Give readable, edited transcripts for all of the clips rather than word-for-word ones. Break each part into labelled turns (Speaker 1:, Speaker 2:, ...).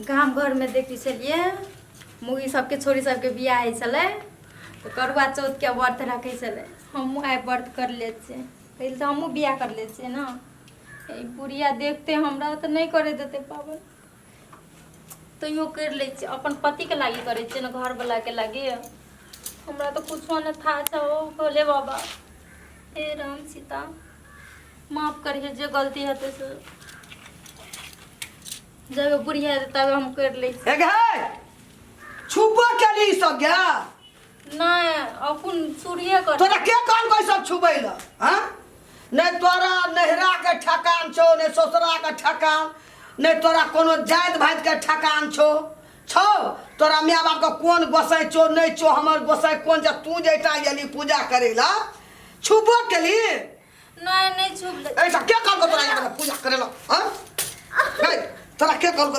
Speaker 1: गाम घरमे देखै छलियै मुगी सबके छोरी सबके बियाह होइ छलै तऽ करुआ चौथके व्रत रखै छलै। हमहूँ आइ व्रत करले छियै, पहिले तऽ हमहूँ बियाह करले छियै ने। ई बुढ़िया देखते हमरा तऽ नहि करै देतै पाबनि, तैयो करि लै छियै। अपन पतिके लागि करै छियै ने, घरवलाके लागि। हमरा तऽ कुछो नहि था छौ। भोले बाबा, हे राम सीता, माफ करिहे जे गलती हेतै से। जब बुढ़िया हेतै तब हम करि लै छी।
Speaker 2: हे गे, छुबो केली ई सब गे?
Speaker 1: नहि, अखन शुरुए कर।
Speaker 2: तोरा के कहलकै सब छुबै लए? हाँ, नहि तोरा नैहरा के ठकान छौ, नहि ससुरा के ठकान, नहि तोरा कोनो जाति भाति के ठकान छौ। छौ तोरा माय बाप के कोन गोसाइ छौ? नहि छौ। हमर गोसाइ कोन छै? तू जेटा एली पूजा करै ला, छुबो केली?
Speaker 1: नहि, नहि छुबले।
Speaker 2: ऐसा के कहलको तोरा यहाँ पूजा करे ला? हाँ, नहीं, तोरा के कहलको?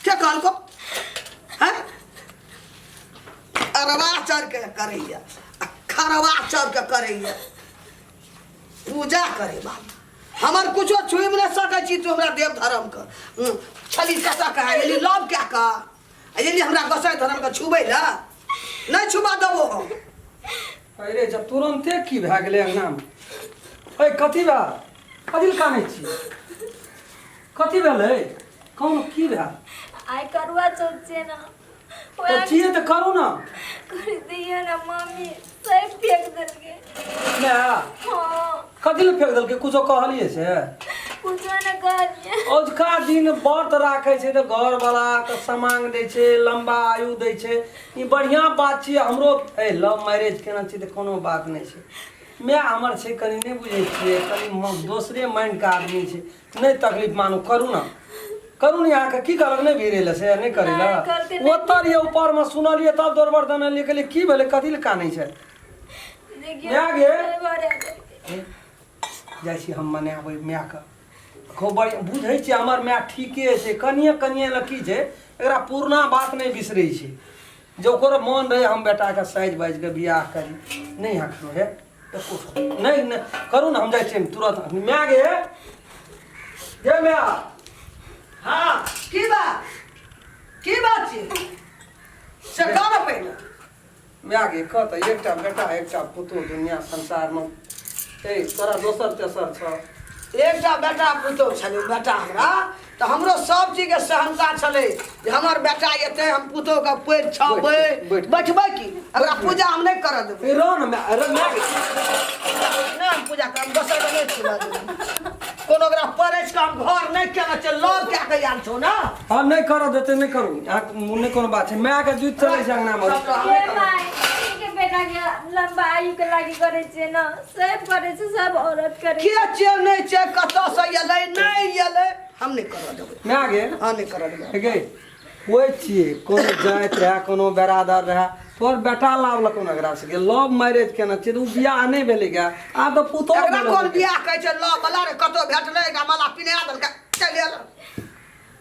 Speaker 2: के कहलको? हाँ, अरवा चढ़ के करैया आ खरवा चढ़ के करैया पूजा करे बाली। हमर कुछो छुबि नहि सकै छी तू। हमरा देव धर्म के छली कतऽ के एली लव कए कऽ एली हमरा गोसाइ धर्म के छुबै लए? नहि छुबा देबो हम।
Speaker 3: अरे, जब तुरन्ते की भए गेलै अंगनामे? अरे, कथी भेल? कथी लए कानै छी? कथी भेलै? कोन की भेल?
Speaker 1: आइ करुआ चौथ छै ने।
Speaker 3: तऽ छियै तऽ करू ने।
Speaker 1: कर दिए ना मम्मी, सब फेंक देलकै।
Speaker 3: माय?
Speaker 1: हाँ।
Speaker 3: कथी लए फेंक देलकै? कुछो कहलियै से?
Speaker 1: कुछो ने कहलिए।
Speaker 3: अजुका दिन व्रत राखै छै तऽ घरवला के समांग दै छै, लम्बा आयु दै छै। ई बढ़िआँ बात छियै। हमरो ए लव मैरेज केने छी तऽ कोनो बात नहि छै। माय हमर छै कनि, नहि बुझै छियै, कनि दोसरे माइंडके आदमी छै। नहि तकलीफ मानू, करू ने, करू ने। अहाँके की कहलक? नहि भिड़ै लए से नहि करै
Speaker 1: नहि, कहलकै
Speaker 3: लए?
Speaker 1: नहि।
Speaker 3: ओतऽ रहियै ऊपरमे, सुनलियै तब दौड़बर देने कहलियै, की भेलै? कथी लए कानै छै?
Speaker 1: देखियौ।
Speaker 3: माय गे।
Speaker 1: घरे देलकै।
Speaker 3: जाइ छी हम मनाबै मायके। खूब बढ़िआँ बुझै छियै, हमर माय ठीके छै। कनिए कनिए लए की छै, एकरा पुरना बात नहि बिसरै छै। जे ओकर मन रहै हम बेटाके साजि बाजि कऽ बियाह करी। नहि एखनो हे एको नहि, नहि करू ने। हम जाइ छियै तुरंत। माय गे, गे माय।
Speaker 2: हाँ, की बात, की बात छी से कह ने पहिने।
Speaker 3: माय गे, कह तऽ एकटा बेटा एकटा पुतोह दुनिया संसारमे, ए तोरा दोसर तेसर छौ?
Speaker 2: एकटा बेटा पुतोह छलै। बेटा हमरा तऽ हमरो सब चीजके सहनता छलै जे हमर बेटा एतै, हम पुतोहके पैर छबै।
Speaker 3: बैठ।
Speaker 2: बैठबै की? एकरा पूजा हम नहि करऽ देबै।
Speaker 3: ए रह ने माय, अरे माय गे।
Speaker 2: नहि, हम पूजा करब, दोसरके नहि छुबऽ देबै। कोनो ओकरा पड़ै के हम घर नहि केने छियै। लव कए कऽ आयल छौ ने।
Speaker 3: हम नहि करऽ देतै, नहि करू अहाँके नहि कोनो बात छै। मायके जुति चलै छै अंगनामे।
Speaker 2: सबटा हम
Speaker 1: हे
Speaker 2: नहि करब।
Speaker 1: माय, के बेटा के लंबा आयु के लागी करै छियै ने, सब करै छै, सब औरत करै
Speaker 2: के छियै, नहि छियै, कतऽसँ एलै, नहि एलै, हम नहि करऽ देबै।
Speaker 3: माय गे।
Speaker 2: हँ, नहि करऽ देबै।
Speaker 3: गे, कोइ छियै, कोनो जाति रहए, कोनो बेरादर रहए, तोहर बेटा लाबलक ओकरा सबके। लव मैरेज केने छियै तऽ ओ बियाह नहि भेलै गे, आब तऽ पुतोह
Speaker 2: एकरा
Speaker 3: भेलै।
Speaker 2: कोन बियाह कहै छै लव वाला रे? कतौ भेटलै, एकरा माला पिन्हा देलकै, चलि एल।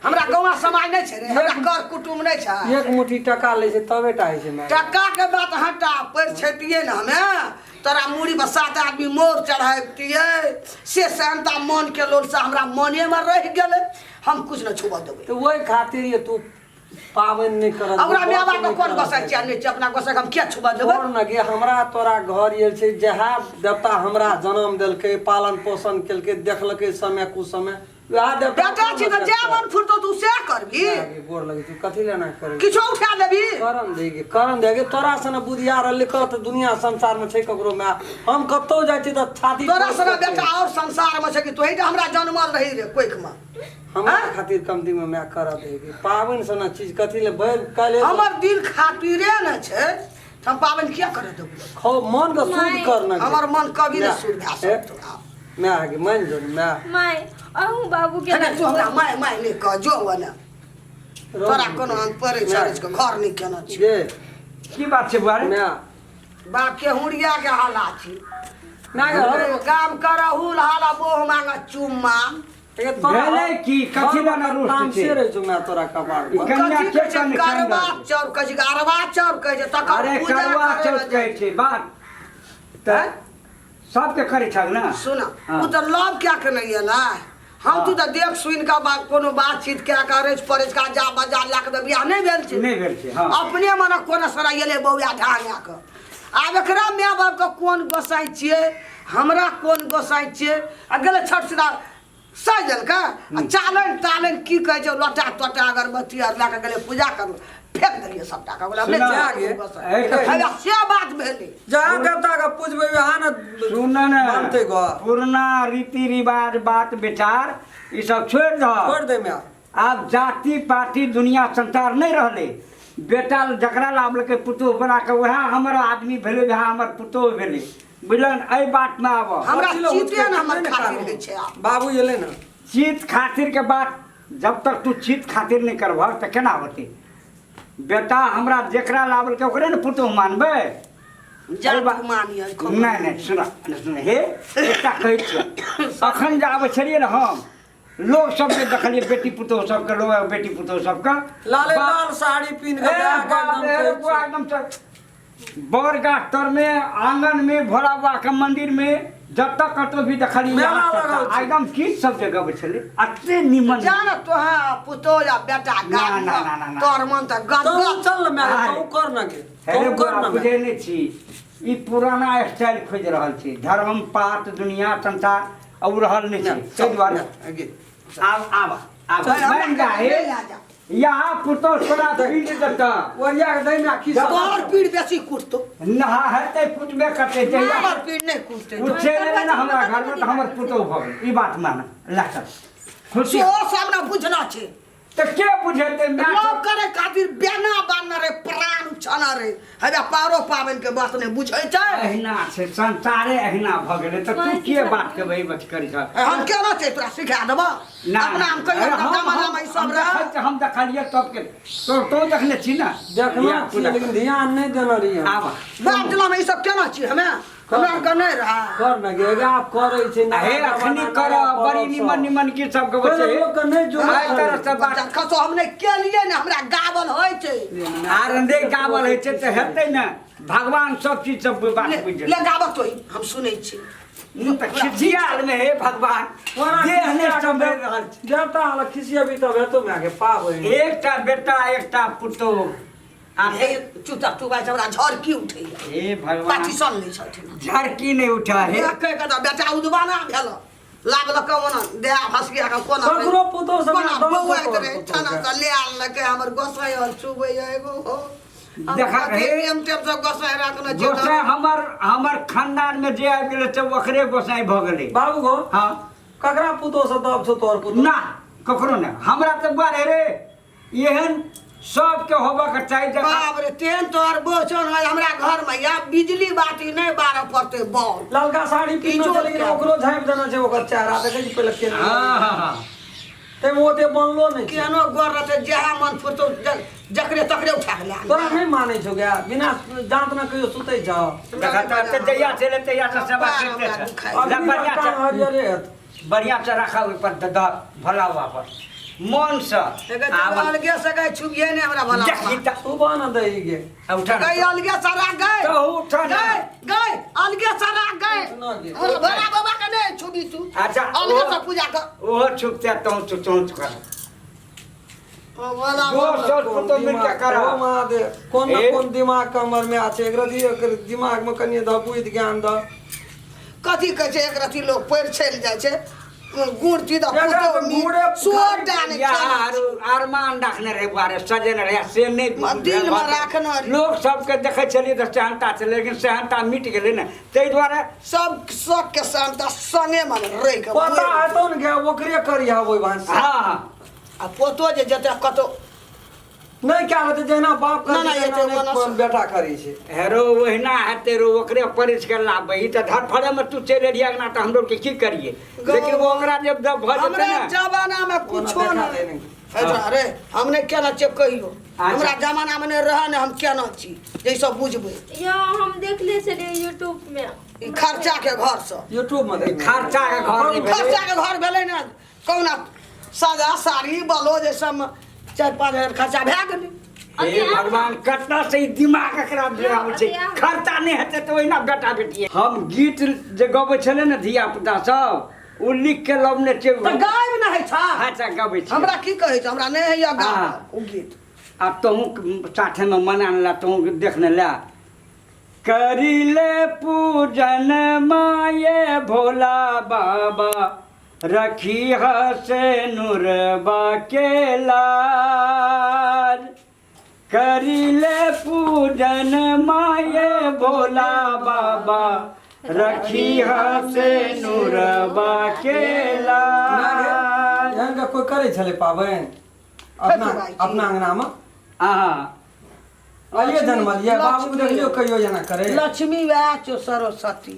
Speaker 2: हमरा गौवा समाज नहि छै रे? हमरा कर कुटुम्ब नहि छै?
Speaker 3: एक मुट्ठी टका लै छै तबे टा होइ छै माय।
Speaker 2: टका के बात हटा, पैर छेतियै ने हमे, तोरा मूड़ी पर सात आदमी मोर चढ़ैतियै। से सेहनता मन के लोल से हमरा मने में रहि गेलै। हम कुछ नहि छुबऽ देबै।
Speaker 3: तऽ ओहि खातिर ये तू पाबनि नहि करत?
Speaker 2: ओकरा माय बाप के
Speaker 3: नहि
Speaker 2: कोन
Speaker 3: करत।
Speaker 2: गोसाइ छियै, नहि छियै? अपना गोसाइ के हम किया छुबऽ देबै?
Speaker 3: छोड़ न गे, हमरा तोरा घर आयल छै। जएह देवता हमरा जनम देलकै, पालन पोषण केलकै, देखलकै समय कुसमय, वएह देवता।
Speaker 2: बेटा छी तऽ जे मन फुरतौ तू सएह करबी?
Speaker 3: गोर लगै छी, कथी लेना करै?
Speaker 2: किछो उठा लेबी?
Speaker 3: करन दे गे, करन दे गे। तोरा सन बुधिया रहलै कह तऽ दुनिया संसार में छै ककरो माय? हम कतौ जाइ छी तऽ छाती
Speaker 2: तोरा
Speaker 3: ठोकि
Speaker 2: सना
Speaker 3: कऽ
Speaker 2: बेटा और संसार में छै कि तोही हमरा जनमल रही रे कोइख में?
Speaker 3: हमरा
Speaker 2: हाँ?
Speaker 3: खातिर कमती में माय करऽ दे गे पाबनि सना चीज। कथी ले भरि काल्हि
Speaker 2: हमर दिल खातिरे ने छै तऽ हम पाबनि किया करऽ देबौ?
Speaker 3: खौ मन के शुद्ध कर न गे।
Speaker 2: हमर मन कभी नहि
Speaker 3: माय,
Speaker 2: शुद्ध भए
Speaker 3: हे?
Speaker 2: सकतौ आब।
Speaker 3: माय गे, मान जो ने माय।
Speaker 1: माय, अहूँ बाबू के
Speaker 2: हे, तू हमरा माय माय नहि कह, जो ओने। तोरा कोनो हम पड़ै छड़ै के घर नहि केने छी।
Speaker 3: गे।
Speaker 4: की बात छै बुआ रे?
Speaker 3: माय।
Speaker 2: बाप के हुड़िया के हालात छी।
Speaker 3: माय गे,
Speaker 2: काम करहुल हाला बोह मांग चुम्मा।
Speaker 4: भेलै की? कथी लए ने रुष्ट छै?
Speaker 3: तामसे रहै छौ माय तोरा कपार पर।
Speaker 4: कन्या
Speaker 2: कथी
Speaker 4: के
Speaker 2: कहै छै
Speaker 4: कने
Speaker 2: करवा
Speaker 4: कन्या?
Speaker 2: चौर कहै छै, अरवा चौर कहै छै तकर
Speaker 4: अरे
Speaker 2: पूजा
Speaker 4: करवा
Speaker 2: करै
Speaker 4: चौथ
Speaker 2: लए
Speaker 4: कहै छै बात तऽ
Speaker 2: हैं?
Speaker 4: सबके करै छल ने।
Speaker 2: सुन।
Speaker 4: हाँ।
Speaker 2: ओ तऽ लव क्या के नहीं एलै, हम तू तऽ देख सुनि कऽ कोनो बातचीत कए कऽ अरैज परैज कऽ जा बजा लए कऽ तऽ बियाह नहि भेल छै।
Speaker 4: नहि भेल छै, हँ।
Speaker 2: अपने मने कोना सराइले बौआ ढांगा कऽ। आब एकरा माय बापके कोन गोसाइ छियै, हमरा कोन गोसाइ छियै। आ गेलै छठ सीधा साजि देलकै आ चालनि तालनि की कहै छै, लोटा तोटा अगरबत्ती आर लए कऽ गेलै पूजा करू, फेक देलियै सबटा के। बोला,
Speaker 4: सुना,
Speaker 2: नहि
Speaker 3: गे।
Speaker 2: गोसाइ। हे, से बात भेलै।
Speaker 3: जहाँ देवता के पूजबै वहाँ ने
Speaker 4: सुन ने,
Speaker 3: मानतै गो।
Speaker 4: पुरना रीति रिवाज बात विचार ई सब छोड़ि दह।
Speaker 3: छोड़ि दे माय।
Speaker 4: आब जाति पाति दुनिया संसार नहि रहलै। बेटा जकरा लाबलकै पुतोह बना कऽ वएह हमर आदमी भेलै, वएह हमर पुतोह भेलै, बुझलन? एहि बातमे आब
Speaker 2: हमरा
Speaker 3: कथी लए
Speaker 2: चीते
Speaker 3: उठबै
Speaker 2: ने हमर
Speaker 3: नहि ने
Speaker 2: खातिर
Speaker 3: कानू।
Speaker 2: होइ छै आब।
Speaker 3: बाबू एलै ने।
Speaker 4: चीत खातिर के बात जब तक तू चीत खातिर नहि करबह तऽ केना होतै? बेटा हमरा जकरा लाबलकै ओकरे ने पुतोह मानबै।
Speaker 2: जा
Speaker 4: एहि
Speaker 2: तू मानिए, खबर
Speaker 4: नहि नहि, सुन सुन, हे एकटा कहै छियौ, अखन जे आबै छलियै ने हम लोग सबके देखलियै बेटी पुतोह सबके, लोग बेटी पुतोह सबके
Speaker 3: लाले लाल साड़ी पीन के
Speaker 4: ए,
Speaker 3: बियाह के
Speaker 4: बाप
Speaker 3: एकदम
Speaker 4: रे,
Speaker 3: कहै
Speaker 4: बुआ
Speaker 3: छै।
Speaker 4: एकदम से बड़ गाछ तर में, आंगन में, भोला बाबा के मंदिर में, जतऽ कतौ भी देखलियै
Speaker 3: मेला
Speaker 4: यहाँ
Speaker 3: लगल
Speaker 4: चर्चा।
Speaker 3: छै।
Speaker 4: एकदम गीत सब जे गबै छलै अते निमन।
Speaker 2: जा ने तोहा पुतोह या बेटा
Speaker 4: ना,
Speaker 2: गाड़ी
Speaker 4: ना, ना, ना, ना।
Speaker 2: तोहर मन तऽ
Speaker 3: तू
Speaker 2: गदगद।
Speaker 3: चल ने माय,
Speaker 4: अरे।
Speaker 3: तू कर ने गे,
Speaker 4: हे रे
Speaker 3: तू कर
Speaker 4: बुआ,
Speaker 3: ने माय।
Speaker 4: बुझै नहि छी, ई पुराना स्टाइल खोजि रहल छी। धर्म पात दुनिया संसार अब रहल नहि छै, ताहि दुआरे
Speaker 3: गे।
Speaker 4: आब आब आब
Speaker 2: चल, हमरा
Speaker 4: बनि जा हे।
Speaker 2: ले आ जा।
Speaker 4: यहाँ पुतोह तोरा पीट देतऽ।
Speaker 3: ओरिया के दै माय, की सब?
Speaker 2: तोहर पीठ बेसी कुटतो।
Speaker 4: नहा हेतै कुटबे करतै जहिया
Speaker 2: हमर पीठ नहि कुटतै।
Speaker 4: उठे एलै ने हमरा घरमे तऽ हमर पुतोह भऽ गेल, ई बात मान लए चल खुशी।
Speaker 2: सेहो सब ने बुझना छै।
Speaker 4: तऽ के बुझेतै माय?
Speaker 2: लव करे खातिर बेना बान्हने रहे, प्राण उछाना रहे, हेबे पारो पाबनि के बात नहि बुझै छै।
Speaker 4: अहिना छै संसारे, अहिना भऽ गेलै तऽ तू के बात के वही बच करी छह?
Speaker 2: हम केना छै तोरा सिखा देबऽ?
Speaker 4: ना।
Speaker 2: अपना हम कहियो
Speaker 4: अरे
Speaker 2: जमाना में ई सब
Speaker 4: हम
Speaker 2: रहे।
Speaker 4: हम देखलियै तब के तो तो देखने छी ने।
Speaker 3: देखना
Speaker 4: धिया
Speaker 3: छियै,
Speaker 4: पुता।
Speaker 3: लेकिन ध्यान नहि देने रहियै।
Speaker 4: आब
Speaker 2: बाप जमाना में ई सब केना छी हमे? हमरा आरके नहि रहे।
Speaker 3: कर ने गे, एगे आब करै छै नया
Speaker 4: हे अखनी
Speaker 3: जमाना,
Speaker 4: कर
Speaker 3: नया पर्व
Speaker 4: बड़ी
Speaker 3: सब।
Speaker 4: निमन निमन गीत सब गबै छै।
Speaker 3: पहिले लोकके नहि जुड़ल
Speaker 4: आइ तरह से बात
Speaker 2: बच्चा खसो, हम नहि केलियै ने, हमरा गावल होइ छै।
Speaker 4: आर नहि गावल होइ छै तऽ हेतै ने, भगवान सब चीज सब बात बुझि
Speaker 2: ले
Speaker 4: जेतै।
Speaker 2: गाबऽ तोही, हम सुनै छी।
Speaker 4: तऽ खिसियाल में हे भगवान
Speaker 3: ओना
Speaker 4: देह नहि
Speaker 3: खिसिया
Speaker 4: सम्हरि रहल छै।
Speaker 3: देवता वाला खिसियेबी तब हेतौ मायके पाप होई।
Speaker 4: एकटा बेटा एकटा पुतोह आ
Speaker 2: हे चुपचाप तू बाज, हमरा झड़की उठैया।
Speaker 4: हे भगवान,
Speaker 2: पार्टीशन नहि छथिन।
Speaker 4: झड़की नहि उठा हे।
Speaker 2: कहि कऽ तऽ बेटा उदबाना भेल, लागल कोना देह भसकिया कऽ कोना
Speaker 3: ककरो पुतोह से
Speaker 2: कोना
Speaker 3: दम
Speaker 2: बौआइत
Speaker 3: तोड़
Speaker 2: रहै,
Speaker 3: पुतोह
Speaker 2: छाना
Speaker 3: के।
Speaker 2: से ले आनलकै हमर गोसाइ और छुबै एगो हो। हम
Speaker 4: देखा
Speaker 2: कते
Speaker 4: हे।
Speaker 2: टेम टेम से गोसाइ राखने छियै।
Speaker 4: गोसाइ हमर हमर खानदान में जे आबि गेलै से ओकरे गोसाइ भऽ गेलै।
Speaker 3: बाबू गो,
Speaker 4: हँ।
Speaker 3: ककरा पुतोह से दब छौ तोहर पुतोह?
Speaker 4: ना, ककरो नहि। हमरा तऽ बुआ रे रे एहन सबके होबऽ के चाही जे
Speaker 2: बाप रे, तेहन तोहर बोचन है हमरा घर में, या बिजली बाती नहि बारऽ पड़तै बॉल।
Speaker 3: ललका साड़ी पिन्हने
Speaker 2: इजोत
Speaker 3: छै, लेकिन
Speaker 2: के।
Speaker 3: ओकरो झाँपि देने छै ओकर चेहरा, देखै छी पहिले केना।
Speaker 4: हँ हँ हँ
Speaker 3: ताहिमे ओते बनलो नहि छै।
Speaker 2: केहनो गोर रहतै, जएह मन फुरतौ जकरे तकरे उठा के लए आन।
Speaker 3: तोरा नहि मानै छौ गे, बिना जाँत ने कहियो सुतै छौ।
Speaker 4: देखा तऽ जहिया छलै तहिया से सेवा
Speaker 2: कपार
Speaker 4: करिते
Speaker 2: हमरा
Speaker 4: छै।
Speaker 2: दुखाइ।
Speaker 4: ले
Speaker 3: अभी
Speaker 4: बढ़िआँ
Speaker 3: टांग
Speaker 4: से
Speaker 3: हरियरे हेतौ।
Speaker 4: बढ़िआँ से राखा ओहि पर दऽ भोला बाबा पर मन से।
Speaker 2: एकर तऽ अलगे से गै छुबिये नहि हमरा भोला
Speaker 4: देखी
Speaker 2: बाबा।
Speaker 4: तऽ
Speaker 3: सुबह न दही गे।
Speaker 4: उठा
Speaker 2: गै अलगे से राख गै।
Speaker 4: तऽ उठा ने।
Speaker 2: गै गै अलगे से राख गै।
Speaker 3: उठना गे।
Speaker 2: हमरा भोला बाबा के नहि छुबी तू।
Speaker 4: अच्छा,
Speaker 2: अलगे से पूजा कर।
Speaker 4: ओहो छुपते तों चौंच कर।
Speaker 2: ओ भोला
Speaker 4: दो
Speaker 2: बाबा।
Speaker 4: सौ पुतोह मिल के कर।
Speaker 3: ओ महादेव, कोन न
Speaker 4: ए?
Speaker 3: कोन दिमाग के हमर में छै, एकरा दी एकर दिमाग में कनि दऽ बुद्धि ज्ञान दऽ।
Speaker 2: कथी कहै छै, एक रत्ती लोग पैर चलि जाइ छै गुड़ ती तऽ
Speaker 3: एकरा
Speaker 2: पुतोह
Speaker 3: तऽ
Speaker 2: मीट
Speaker 3: गुड़े
Speaker 2: सोटा नहि
Speaker 4: या
Speaker 2: खेने
Speaker 4: आर अरमान राखने रहे बारे सजने रहे से नहि
Speaker 2: दिलमे राखने रहे।
Speaker 4: लोक सबके देखै छलियै तऽ सेहनता छलै, लेकिन सेहनता मिट गेलै ने, ताहि दुआरे
Speaker 2: सब सबके सेहनता संगे मे रहि के
Speaker 3: पता हेतौ ने गे, ओकरे करिहा ओहि भांस।
Speaker 4: हँ।
Speaker 2: आ पोतो जे जेतै कतौ
Speaker 3: नहि कए लेतै, जहिना बाप करै
Speaker 2: ना, ना,
Speaker 3: छै,
Speaker 2: एते
Speaker 3: तहिना नहि
Speaker 2: ओना
Speaker 3: अपन बेटा करै छै।
Speaker 4: हेरो ओहिना हेतै रो, ओकरे परिस के लाबबै। ई तऽ धरफड़े मे तू चलि एलियै अंगना तऽ हमरो के की करियै, लेकिन ओकरा जे भऽ जेतै
Speaker 2: हमरा
Speaker 4: ने।
Speaker 2: जमाना में कुछो
Speaker 3: ओना देखा
Speaker 2: नहि।
Speaker 3: दे ने।
Speaker 2: अच्छा, अरे हम नहि केना छियै कहियो।
Speaker 4: अच्छा।
Speaker 2: हमरा जमाना में नहि रहै ने, हम केना छी जे सब बुझबै।
Speaker 1: यो हम देखले छलियै यूट्यूब में।
Speaker 2: ई खर्चा के घर से।
Speaker 3: यूट्यूब में देख।
Speaker 4: खर्चा के घर नहि भेलै।
Speaker 2: खर्चा के घर भेलै ने, कहुना सादा साड़ी ब्लाउज सब 4-5 हजार खर्चा भए गेलै।
Speaker 4: हे भगवान, कतना से ई दिमाग एकरा आबै छै। खर्चा नहि हेतै तऽ ओहिना बेटा बेटी। हम गीत जे गबै छलै ने धिया पुता सब, ओ लिख के लबने छै।
Speaker 2: तऽ गायब नहि होइ छ।
Speaker 4: अच्छा, गबै छी।
Speaker 2: हमरा की कहै छ, हमरा नहि होइए गाबल
Speaker 4: हाँ।
Speaker 2: ओ गीत।
Speaker 4: आब तोहूँ साथेमे मना ला, तोहूँ देखने ला। करिले पूजन माये भोला बाबा, रखी से नुरबा के लाज। करिले पूजन माये भोला बाबा, रखी से नुरबा के लाज।
Speaker 3: एहन के कोइ करै छलै पाबनि अपना
Speaker 2: भाई जी।
Speaker 3: अपना अंगनामे?
Speaker 4: आहा।
Speaker 3: आइए जनमलियै बाबू,
Speaker 2: लक्ष्मी।
Speaker 3: देखलियौ कहियो एना करे?
Speaker 2: लक्ष्मी वएह छौ, सरस्वती।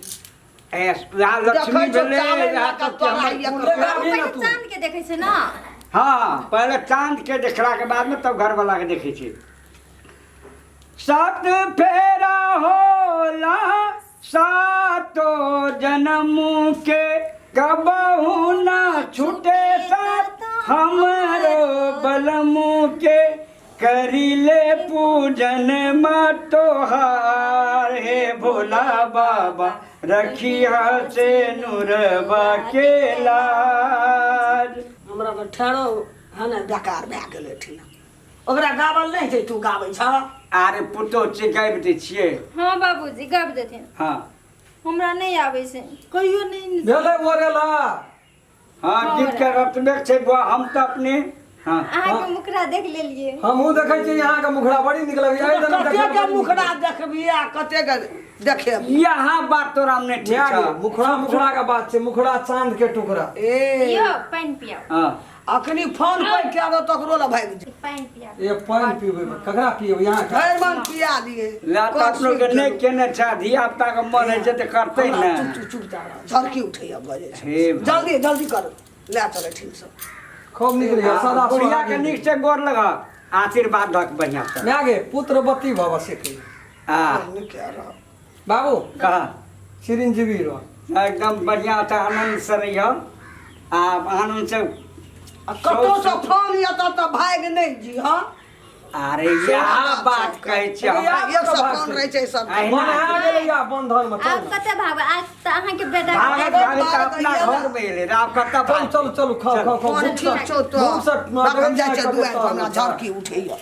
Speaker 4: ए, वएह लक्ष्मी
Speaker 2: देखै छौ,
Speaker 4: भेलै।
Speaker 2: चावल
Speaker 4: वएह
Speaker 2: लऽ कऽ
Speaker 4: तऽ
Speaker 2: तोरा
Speaker 4: हमर
Speaker 2: ये
Speaker 4: कुल-
Speaker 3: देखा
Speaker 1: बाबू
Speaker 3: भी ना
Speaker 1: पहिले
Speaker 3: तू।
Speaker 1: चाँद के देखै छै ने।
Speaker 4: हाँ, पहले चांद के देखला के बाद में तब घर वाला के देखे छी। सात फेरा होला सातो जन्म के, कबहू ना छूटे साथ हमरो बलमू के। करिले पूजन म तोहार हे भोला बाबा, रखिया से नुरबा के लाज।
Speaker 2: हमरा तऽ ठेरो है ने, बेकार भए गेलै। ठिना ओकरा गावल नहि छै, तू गाबै छ।
Speaker 4: अरे पुतोह छियै, गाबि दै छियै।
Speaker 1: हँ बाबूजी, गाबि देथिन।
Speaker 4: हँ।
Speaker 1: हमरा नहि आबै छै, कहियो नहि।
Speaker 3: भेलै ओरेला।
Speaker 4: हँ, गीत के रटबे छै बुआ, हम तऽ अपने, हँ।
Speaker 1: अहाँके मुखड़ा देख लेलियै।
Speaker 3: हमहूँ देखै छियै अहाँके मुखड़ा, बड़ी नीक लगैया एहि दना।
Speaker 2: कते के मुखड़ा देखबी आ कते के देखेबी?
Speaker 4: यहाँ बात तोरा नहि ठीक छौ।
Speaker 3: मुखड़ा मुखड़ा के बात छै, मुखड़ा चांद के टुकड़ा।
Speaker 2: ए।
Speaker 1: यौ, पानि पियाउ।
Speaker 4: हँ।
Speaker 2: अखनी फोन कर के आबो, तकरो लए भागि जाय।
Speaker 1: पानि पियाउ।
Speaker 3: ए, पानि पीबै? ककरा पीबै यहाँ?
Speaker 2: भरि मन पिया दिए।
Speaker 4: ला तऽ अपनो के नहि केने छै, धिया पुता के मन होइ छै तऽ करतै ने।
Speaker 2: चुप चुप चुप, जा झरकी उठैया बजे छै।
Speaker 4: हे भाई।
Speaker 2: जल्दी जल्दी कर, लए चलै ठीक से।
Speaker 3: खूब नीक रहै सदा।
Speaker 4: बुढ़िया के नीक से गोर लगक, आशीर्वाद दक बढ़िया से।
Speaker 3: माय गे, पुत्रवती भव से कही।
Speaker 4: आ
Speaker 2: नीक रह।
Speaker 3: बाबू।
Speaker 4: कहा।
Speaker 3: चिरंजीवी रह।
Speaker 4: एकदम बढ़िया से आनंद से रहियो आ आनंद से।
Speaker 2: आ कतौ से फोन एतऽ तऽ भागि नहि जी। हँ।
Speaker 4: अरे, इएह बात कहै छियै हम।
Speaker 2: एक सौ फोन रहै छै सब।
Speaker 4: अहिना।
Speaker 3: मन आ गेलै या बंधन में।
Speaker 1: आब
Speaker 3: चल।
Speaker 1: कते भागब? आज तऽ अहाँके बेटा।
Speaker 4: भागैत भागैत तऽ अपना घर मे एलै रे, आब कतऽ
Speaker 3: चलू।
Speaker 4: भागतै?
Speaker 3: चलू चलू, खाओ खाओ खाओ।
Speaker 2: फोन ठीक छौ तो
Speaker 3: भूख से
Speaker 2: राखल जाइ छै दुआरि पर, हमरा झरकी उठैया।